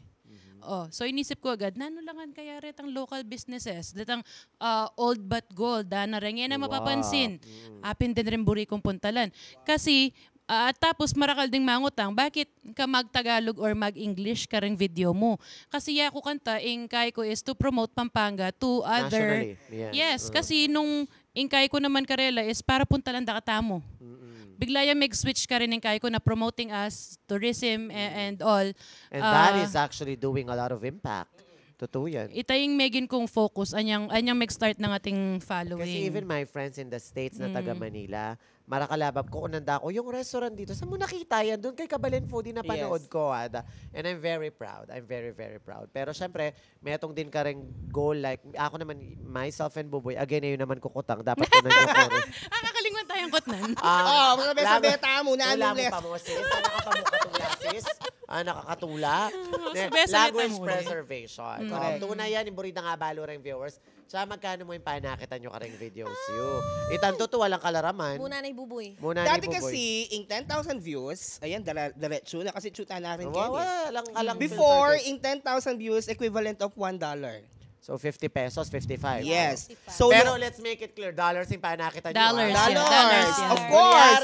Oh, so inisip ku agad, nanu la ngan kaya retang local businesses, detang, ah, old but gold, dana reng e na Wow. mapapansin. Mm. Apin den ring buri kung puntalan. Kasi, ah, tapos marakal ding mangutang, bakit ka mag-Tagalog or mag-English kareng video mu? Kasi yaku kanta, ing kai ku is to promote Pampanga to other Nationally, yeah. Yes, Uh-huh. kasi nung ing kai ku naman karela is para puntalan da katamu. Mm-mm. Bigla yang meg-switch karin ing kai ku na promoting us, tourism, a-, Mm. and all. And that Ah, is actually doing a lot of impact. Totoo yan. Ita ing megin kung focus, anyang, anyang meg-start ng ating following. Kasi even my friends in the States na taga Mm. Manila, marakalabab ku, kunan da ku, "Yung restaurant dito, saan mo nakita yan?" Doon kay Kabalen Foodie na panood Yes. ko, ada. And I'm very proud. I'm very, very proud. Pero syempre, metung din kareng goal, like, aku naman, myself and Buboy, again, e yu naman kukutang, dapat kunan yu ku rin. Ah, kakalingwan tayang kutnan. Um, Oh, mga besa langu-, beta mu, wala nanung mu les- pa mo, sis? Saan ka pa mo katula, sis? Ah, nakakatula? Ah, Ne, besa beta language mu. preservation. Mm. Um, Correct. tuna yan, ing buri da nga balu reng viewers. Tsaka magkanu mu ing panakitan yu kareng videos yu? Itan tutu, walang kalaraman. Muna na i Buboy. Muna ni Dati Buboy. kasi, ing ten thousand views, ayan, dara-, diretso na kasi tsuta na rin Wa-, kayo eh. walang, walang Before, filter. ing ten thousand views, equivalent of one dollar. So, fifty pesos, fifty-five. Yes. Fifty-five. So, Pero no let's make it clear, dollars ing panakitan yu, Dollars, ah. yeah. Dollars, Dollars, yeah. of course.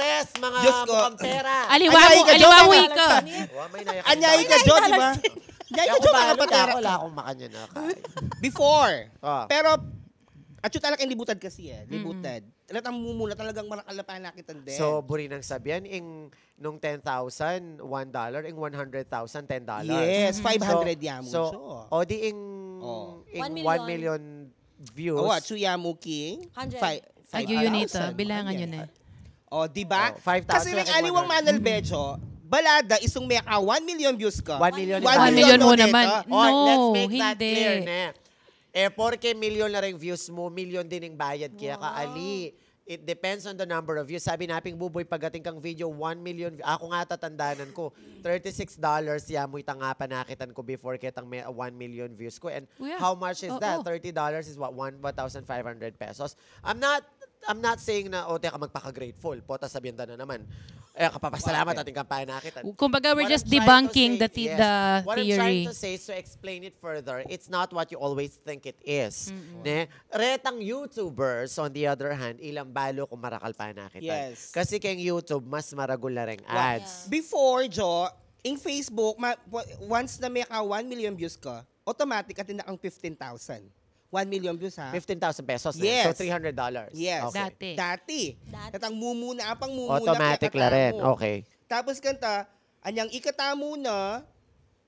Diyos ko. Aliwa mu, Anyay ka, aliwa Joe, mu diba? ika. Wa, may naya Anyay ka, Joe, di ba? Anyay ka, Joe, Ako, mga patera. wala akong makanyan na kain. Before. Ah. Pero, atsu talaga ing libutad kasi eh. Mm. Libutad. Retang mumuna talagang marakal a panakitan din. So, buri nang sabian, ing nung ten thousand, one dollar, ing one hundred thousand, ten dollars. Yes, Mm. five hundred So, yamu, so, so. o di ing, Oh. ing One million. one million views. Oh, atsu yamu king? Hundred. Five, Ay, yun, yun, ito. five hundred thousand. Bilangan yun eh. Oh, di ba? Oh, five thousand Kasi ring aliwang manalbejo, balada, isung meka one million views ka. One million One million mu naman. Oh, let's No, make that hindi. clear, ne? Eh, porke milyon na ring views mu, milyon din ing bayad kaya ka, Wow. ali. It depends on the number of views. Sabi na ping Buboy, pagating kang video, one million view-, aku nga tatandanan ku, thirty-six dollars ya mu itang nga panakitan ku before ketang may one million views ku. And Kuya. how much is Oo. that? Thirty dollars is what? One, one thousand five hundred pesos. I'm not, I'm not saying na, "O, teka, magpaka-grateful." Pota, sabihan ta na naman. Eh, kapapasalamat Bakit? ating kampanya na kita. Kumbaga, we're What just I'm trying to debunking say, the the- yes. the What I'm trying theory. to say is to explain it further, it's not what you always think it is. Mm-mm. Ne? Retang YouTubers, on the other hand, ilang balo kung marakal pa na kita. Yes. Kasi keng YouTube, mas maragul na reng Wa-, ads. Yeah. Before, Jo, in Facebook, ma-, wa-, once na may ka one million views ka, automatic atin na kang fifteen thousand. One million views, ha? Fifteen thousand pesos na. Yes. So, three hundred dollars. Yes. Okay. Dati. Dati. Dati. Katang mumuna, apang mumuna, Automatic kaya la rin. katamu. Okay. Tapos kanta, anyang ikatamu na,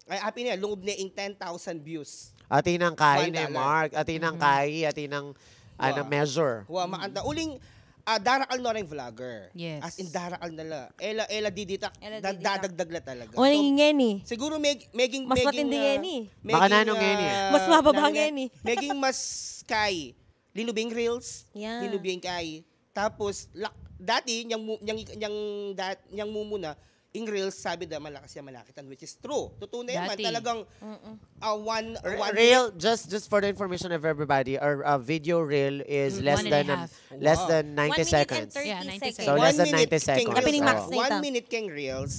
ay, api na, lungub na ing ten thousand views. Atin ang kai One ne, dollar. Mark. Atin ang Mhm. kai, atin ang, ano, Wa. measure. Wa, maanta. Uling, ah, darakal no reng vlogger. Yes. As in, darakal na la. E la, e la diditak, e la da-, diditak, dadagdag la talaga. O, so, ngeni, siguro meg-, meging, mas meging, matindi, ah, ngeni. Baka meging, nanung ngeni, ah, mas mababa, nanung ngeni, meging mas kay linubing reels, yeah, linubing kay. Tapos, lak-, dati, niyang mu-, niyang, niyang dat-, niyang mumuna, ing reels, sabi da, malakas yang manakitan, which is true. Totoo na yan, dati. Talagang, mm-mm, ah, one, re-, one reel, just, just for the information of everybody, our, uh, video reel is, mm, less than, um, one and a half, less than ninety seconds. Wow. One minute and thirty seconds. Yeah, ninety seconds. So, less than ninety seconds. One minute keng reels. One minute keng reels,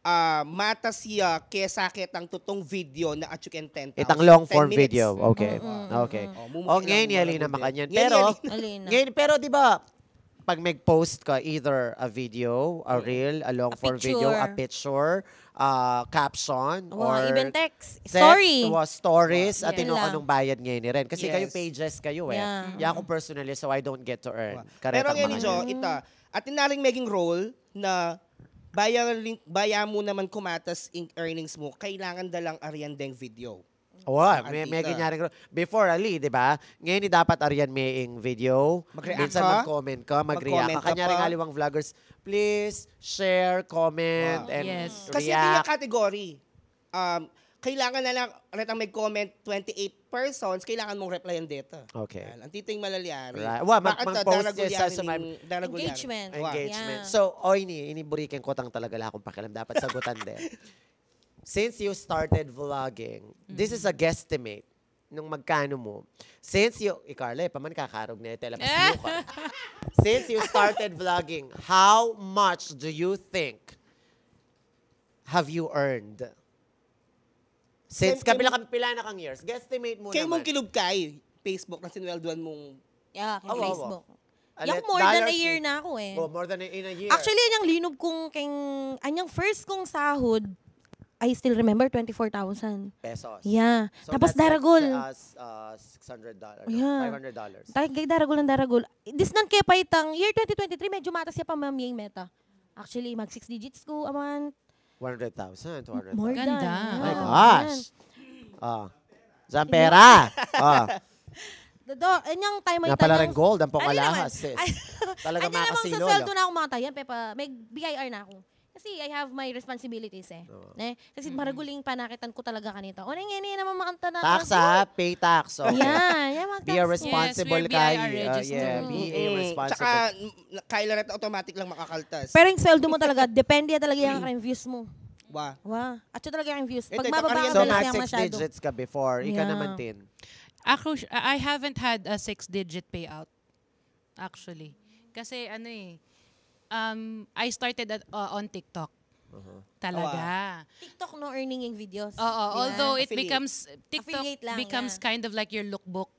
ah, matas ya kesa ketang tutong video na atyu keng ten thousand, itang long form video. Ten minutes. Okay. Mm-mm. Okay. Mm-mm. O, mumukha lang, ngeni, mga alin na makanyan. Ngeni, pero, alin na. Ngeni, pero, di ba, pag mag-post ka, either a video, a reel, a long form video, a picture, a caption, or even text, story, o stories, at ino-anong bayad ngeni rin. Kasi kayo, pages kayo e. Yeah. Yaku personally, so I don't get to earn. Wow. Pero ngeni, Jo, ita, atin na ring meging rule na baya lin-, baya mu naman kumatas ing earnings mu, kailangan da lang aryan deng video. Wa, me-, meging nyari, before, ali, di ba? Ngeni dapat aryan me ing video. Mag-react ka. Minsan mag-comment ka, mag-react ka. Mag-comment ka pa. Kanyari aliwang vloggers, please share, comment, and react. Kasi ito yung category. Um, kailangan na lang, retang mag-comment twenty-eight persons, kailangan mong replyan deta. Okay. Yan. Ang titing malalyari. Right. Wa, mag-, mag-post sa, sa may engagement. Engagement. Wa. Yeah. So, o, ini, ini buri keng kotang talaga la kung pakialam. Dapat sagutan din. Since you started vlogging, this is a guesstimate nung magkano mu. Since you, i Carla, e pa man kakarug ne, tela pa sinuka. Since you started vlogging, how much do you think have you earned? Since kapila, kapila na kang years, guesstimate mu naman. Keng mung kilub kay Facebook na sinwelduan mung, yeah, keng Facebook. Awa, awa. Yak more than a year na aku e. Oh, more than a, in a year. Actually, anyang linub kung keng, anyang first kung sahud, I still remember, twenty-four thousand pesos. Yeah. So, tapos daragul. That's, uh, six hundred dollars, yeah, five hundred dollars. Daragul nang daragul. Disnan ke pa itang year twenty twenty-three, medyo matas ya pa, Ma'am Ying, Meta. Actually, mag six digits ku a month. One hundred thousand, two hundred thousand. More than. Ganda. Oh my gosh. Ah. Saan pera? Ah. Dodo, anyang time ay pala rin gold, ampong alahas, sis. Talaga makasilo, sa sweldo na akong mga tayan, pepa, may B I R na ako. Kasi I have my responsibilities e. Oo. Ne? Kasi maragul ing panakitan ku talaga kanita. O, nang ini naman makanta na. Tax, ha? Pay tax. Okay. Yeah, yeah, mag-tax. Be a responsible kay, uh, yeah, be a responsible. Tsaka, kailan at automatic lang makakaltas. Pero yung sweldo mo talaga, depende talaga yung views mo. Wa. Wa. At yun talaga yung views. Pag mababa ang views, masyado. So, mag six digits ka before. Ika naman, Tin. Ako, I haven't had a six-digit payout, actually. Kasi, ano e, um, I started at, uh, on TikTok. Talaga. TikTok, no, earning yung videos. Oo, although it becomes, TikTok becomes kind of like your lookbook.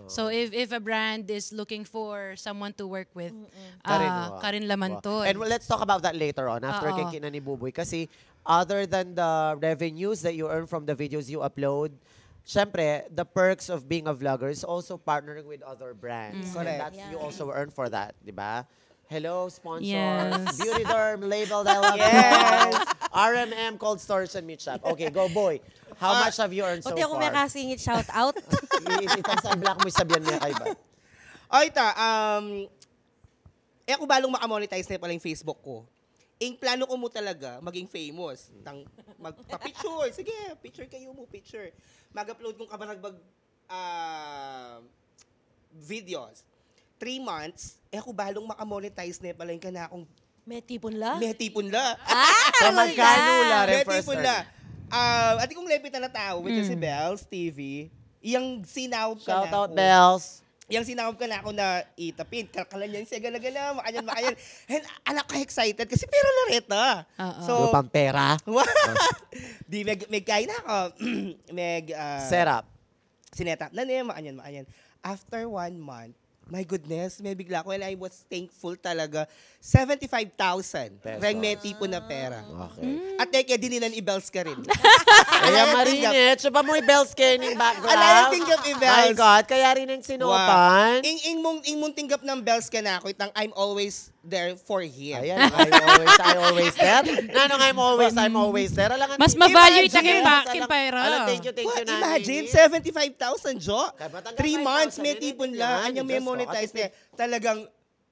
So if, if a brand is looking for someone to work with, karin, uh, karin la man to. And let's talk about that later on, after keng kina ni Buboy. Kasi other than the revenues that you earn from the videos you upload, syempre, the perks of being a vlogger is also partnering with other brands. And correct. That's, you also earn for that, di ba? Hello, sponsors. Yes. Beauty Derm, Label Della, yes. R M M Cold Storage and Meat Shop. Okay, go, Boy. How much have you earned so far? Pati ako may kasingit, shout out. I-, itang sa black mo, sabihan mo kay ba? O, ita, um, e ku balung makamonetize ne pala ing Facebook ku. Ing plano ku mu talaga, maging famous. Tang, magpa-picture. Sige, picture kayu mu, picture. Mag-upload kung kabaragbag ah, videos. Three months, e ku balung makamonetize ne pala ing kanakung metipun la. Metipun la. Ah, so, magkanu la rin? Metipun la. Ah, atin kung lepitan a tau, which is si Bells T V. Yang sinaup kanaku. Shout out, Bells. Yang sinaup kanaku na itapin, kalkalan yang siya gala-gala, makanyan, makanyan. And anak ka excited kasi pera la reta. Oo. So, lupang pera. Di meg-, megkain na ako. Meg, ah, set up. Sinet up na ne, makanyan, makanyan. After one month, my goodness, mebigla ku, and I was thankful talaga. Seventy-five thousand. Pesos. Reng metipun a pera. Okay. At e ke dininan i-Bells karin. Kaya marinet, so pa mu i-Bells ke ning background. Ala yang tinggap i-Bells. My God, kaya rin ang sinupan. Ing, ing mung, ing mung tinggap nang Bells kanaku, itang I'm always there for him. Ayan, I'm always, I always there. Nanung I'm always, I'm always there. Alangan, mas ma-value ita keng ba-, keng pera. Alang, thank you, thank you, Nanay. Imagine, seventy-five thousand, Jo. Three months, metipun la. Anyang me-monetize ne. Talagang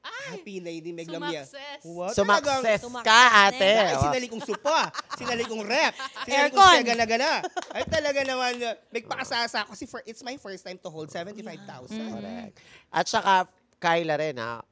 Happy na ini, meglam ya. Sumakses. Wow, talagang Sumakses Sumakses ka, na. ate. Ay, Oh. sinali kong supa. Sinali kong rep. Sinali kong Aircon. Sega na gana. Ay, talaga naman, uh, magpakasasa ako. Si fir- it's my first time to hold seventy-five thousand. Correct. At saka, Kyla rin, ha,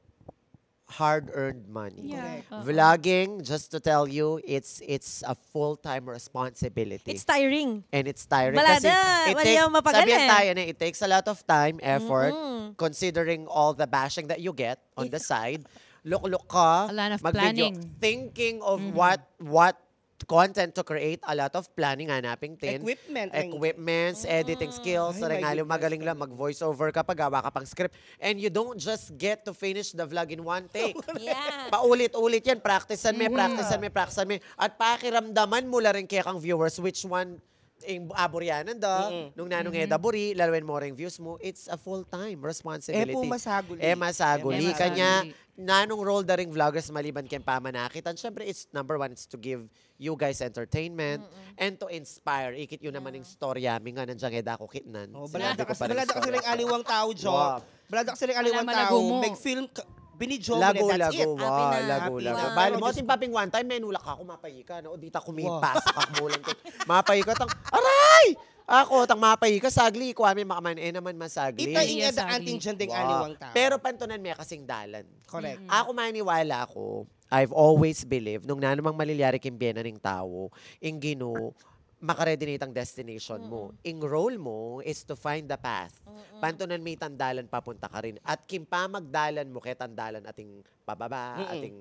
hard-earned money. Yeah. Correct. Oo. Vlogging, just to tell you, it's it's a full-time responsibility. It's tiring. And it's tiring. Balada, Kasi it wala takes, yung mapagalan. Sabihan tayo na, it takes a lot of time, effort, Mm-mm. considering all the bashing that you get on the side. Look-look ka, A lot of mag-video, planning. thinking of Mhm. what what content to create, a lot of planning, hanapin tin. Equipment, ang- Equipments, editing skills, Ay, rin my nga goodness. Magaling lang mag-voice over ka, pag gawa ka pang script. And you don't just get to finish the vlog in one take. Yeah. Paulit-ulit yan, practicean me, Mhm. practicean me, practicean me. At pakiramdaman mu la rin kekang viewers which one ing aburyanan da, Mm-mm. nung nanung Mhm. e da buri, lawen mo ring views mu, it's a full-time E responsibility. po masaguli. E masaguli. E masaguli. Kanya, nanung role da ring vloggers maliban keng pamanakit? And syempre, it's number one, it's to give you guys entertainment and to inspire. Ikit yu naman ing storya mi nga nanung e da ku kitnan. Oh, Sinabi balada ko kasi, pa ring balada kasi storya ring ko. aliwang tao, Jo. Wow. Balada kasi ring aliwang Alam, malago tao. mo. Mag-film, ka- binidyo mo Lagu, na, that's lagu, it. wa, Happy na. lagu, Happy lagu. na. Bali mo, Diyos ating paping one time, menula ka, kung mapayika na, o di ta kumipas, Wow. Kakmulan ko. Mapayika, tang, aray! Ako, tang mapayika, sagli, ikuan me makaman, e naman masagli. Ita ing Yes, ada sagli. Anting dyan ding Wow. aliwang tao. Pero pantunan me kasing dalan. Correct. Mm. Ako maniwala ko, I've always believed, nung nanumang malilyari king bie na ning tao, ing Ginu, makaredy na itang destination mo. Ing role mo is to find the path. Pantunan me itang dalan papunta karin. At king pamagdalan mo, ketang dalan ating pababa, Mm-mm. ating,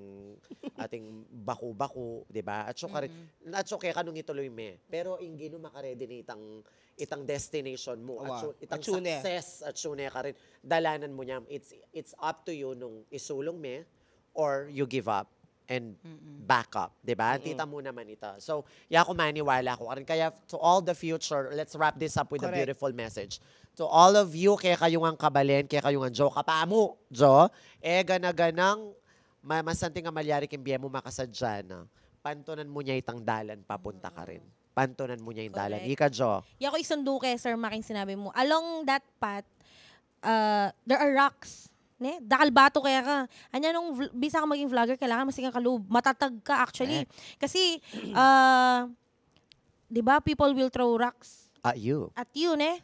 ating baku-baku, di ba? At so karin, at so keka nung ituloy me. Pero ing Ginu makaredy na itang, itang destination mo. At Awa. so, itang At sune. Success, at sune karin. Dalanan mo niya. It's, it's up to you nung isulung me or you give up and back up, di ba? Tita mo naman ita. So, ya ku maniwala ku karin. Kaya, to all the future, let's wrap this up with a Correct. Beautiful message. To all of you, kekayu ngan kabalen, kekayu ngan Jo, kapamu, Jo, e gana-ganang ma- masanting a malyari king bie mu, makasadya na. Pantunan mu niya itang dalan papunta karin. Pantunan mu niya ing dalan. Correct. Ika, Jo. Yaku isundu ke, Sir Mac, ing sinabi mu. Along that path, uh, there are rocks. Ne? Dakal batu keka. Anya nung vl- bisa ka maging vlogger, kailangan masing ka lub. Matatag ka, actually. Kasi, uh, di ba, people will throw rocks Ah, you. at you, ne?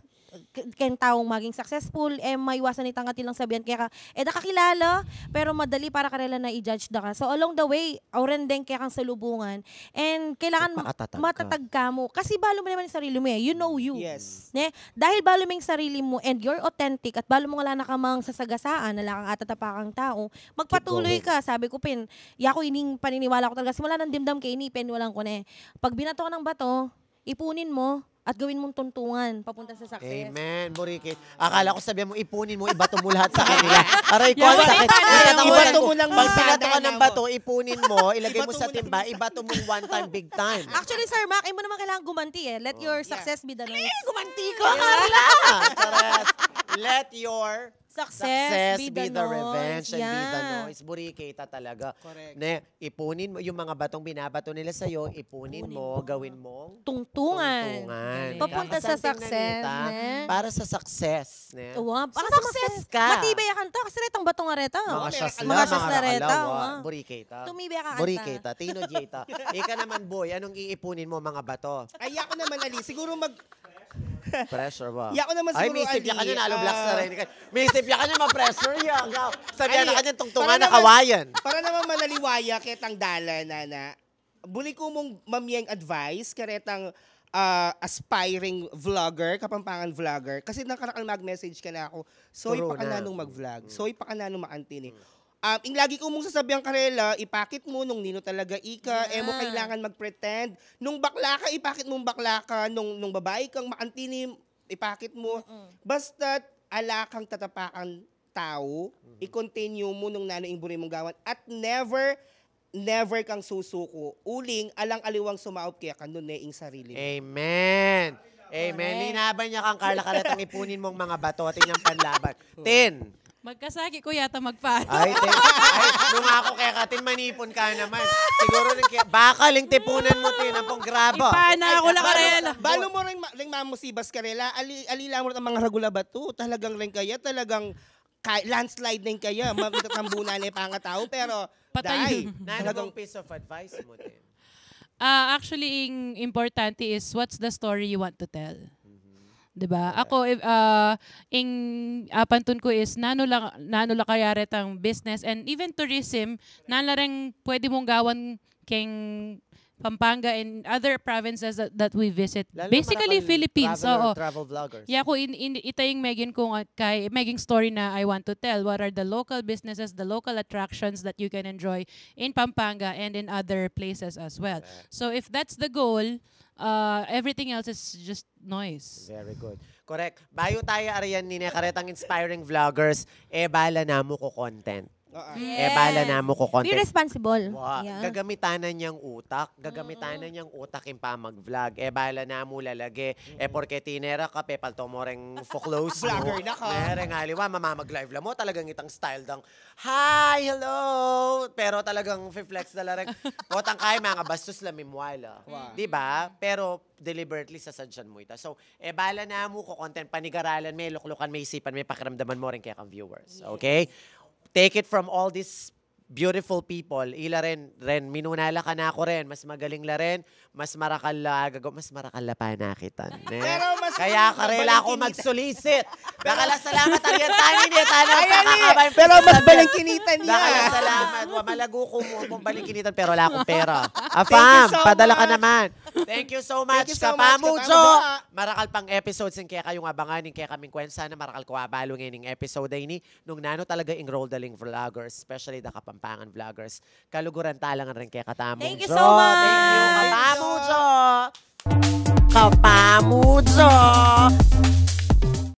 K- Keng taung maging successful, e maiwasan itang katilang sabian keka, e da ka kilala, pero madali para karela na i-judge da ka. So, along the way, auren deng kekang salubungan, and kailangan Makatatag ka. Matatag ka mu. Kasi balu mu naman ing sarili mu e. You know you. Yes. Ne? Dahil balu mu ing sarili mu and you're authentic at balu mu ala na kamang sasagasaan, ala kang atatapakang tau, magpatuloy Keep going. Ka. Sabi ku pin, yaku ining paniniwala ku talaga. Simula nang dimdam ke ini, peniwalan ku ne. Pag binato ka ng bato, ipunin mo at gawin mong tuntungan papunta sa success. Amen. Burikit. Akala ko sabihan mo, ipunin mo, ibato mo lahat sa kanila. Aray ko, Yeah, ang sakit. ibato mo. Nagtatampo Ibato ko. mo lang Pag sana binato ka ng na bato, ipunin mo, ilagay Ibato mo sa mo lang timba, ibato mo one time, big time. Actually, Sir Mac, imo naman kailangan gumanti e. Let your Yeah. Success be the noise. Gumanti ka, Carla! Chares. Let your Success, success be, be the, the noise. Revenge and be the Yeah. Noise. Burikita talaga. Correct. Ne, ipunin mo, yung mga batong binabato nila sa'yo, ipunin Ipunin mo, mo. Gawin mong Tungtungan. tuntungan. Papunta sa Kakasanting na success, nita, ne? Para sa success, ne? Wow, para Sumakses sumakses. Ka. Matibay ya kanta kasi retang batong areta. Mga Oo, syas meron la, Mga syas mga na reta, rakalawa. oo. Burikita. Tumibay ka kanta. Burikita. Tino Jita. Ika naman, boy, anong iipunin mo, mga bato? Ay, ako naman, Ali. Siguro mag... Pressure ba? Yaku naman Ay, siguro, may isip ya Ali, kanya, nalo blocks na ah, rin. May isip ya kanya, ma-pressure ya. Sabi Ali, na kanya, tungtungan para na naman- kawayan. Para naman manaliwaya ketang dalan, nana. Buli ku mung mamyeng advice, karetang ah, aspiring vlogger, Kapampangan vlogger. Kasi nakarakal mag-message kanaku. Soy, True pakananu na. Mag-vlog. Soy, pakananu maanti ni. Um, ing lagi ku mung sasabian karela, ipakit mu nung ninu talaga ika, e mu kailangan mag-pretend. Nung bakla ka, ipakit mung bakla ka, nung, nung babai kang maanti ni, ipakit mu. Basta ala kang tatapakan tau, i-continue mu nung nanu ing buri mung gawan. At never, never kang susuku. Uling, alang aliwang sumaup keka, nune ing sarili mu. Amen. Amen. Correct. Linaban ya kang Carla karetang ipunin mung mga bato at inyang panlaban. Tin. Magkasakit ku yata magpalo. Ay, Tin. Ay, nung aku keka, Tin, manipun ka naman. Siguro rin kaya, bakal ing tipunan mu, Tin, ampong graba. Ipana ku la Balu, karela. balu mu ring, ma- ring mamusibas karela, ali, ali la mu ring mga ragul a batu, talagang ring kaya, talagang ka- landslide na yung kaya, ma- matatambuna na yung pangatao, pero Patay. Day, Nanu talagang bang piece of advice mo din? Ah, actually, ing importante is what's the story you want to tell. 'Di ba? Ako, if, ah, ing apantun ko is nanu la, nanu la kaya retang business and even tourism, nanu la reng pwede mung gawan keng Pampanga and other provinces that, that we visit. Lalo Basically, marakal Philippines. traveler, Oo. travel vloggers. Ya ko in, in, ita yung meging kung, ah, kay, meging story na I want to tell. What are the local businesses, the local attractions that you can enjoy in Pampanga and in other places as well? So if that's the goal, uh, everything else is just noise. Very good. Correct. Bayu tayu, Arian, nine karetang inspiring vloggers, e bala namu ku content. Oo. E bala namu ku Be content. Responsible. Wa, Yeah. gagamitan na niyang utak. Gagamitan na niyang utak ing pamag-vlog. E bala namu lalage. E porke tinera ka, pepalto mo reng foreclose mo. Vlogger na ka. Mereng aliwa, mamamag-live la mu, talagang itang style dang, "Hi, hello!" Pero talagang flex na la reng. Potang kay mga bastos la mimwala. Wa. 'Di ba? Pero deliberately sasadyan mu ita. So, e bala namu ku content, panigaralan me, luklukan me, isipan me, pakiramdaman mo reng kekang viewers. Okay? Take it from all these beautiful people. Ila ren, ren, minuna la kanaku ren, mas magaling la ren, mas marakal la gagawa, mas marakal la panakitan, ne? Pero mas Kaya karela ako magsulisit. Dakal a salamat, Arian Tani, ne, tana Ayan, eh. Pero mas balingkinitan niya. Dakal a salamat. Wa, malagu ku mu kung balingkinitan, pero wala akong pera. Afam, so padala ka much. naman. Thank you so much, Thank you so much, Kapamu Kapamu Jo. Jo. Marakal pang episodes ing kekayung abangan, ing kekaming kwensa na marakal ku abalu ngeni ing episode a ini. Nung nanu talaga ing role da ring vloggers, especially da Kapampangan vloggers. Kaluguran talangan rin kekatamu, Thank you Jo. so much. Thank you, Kapamu Jo. Kapamu Jo.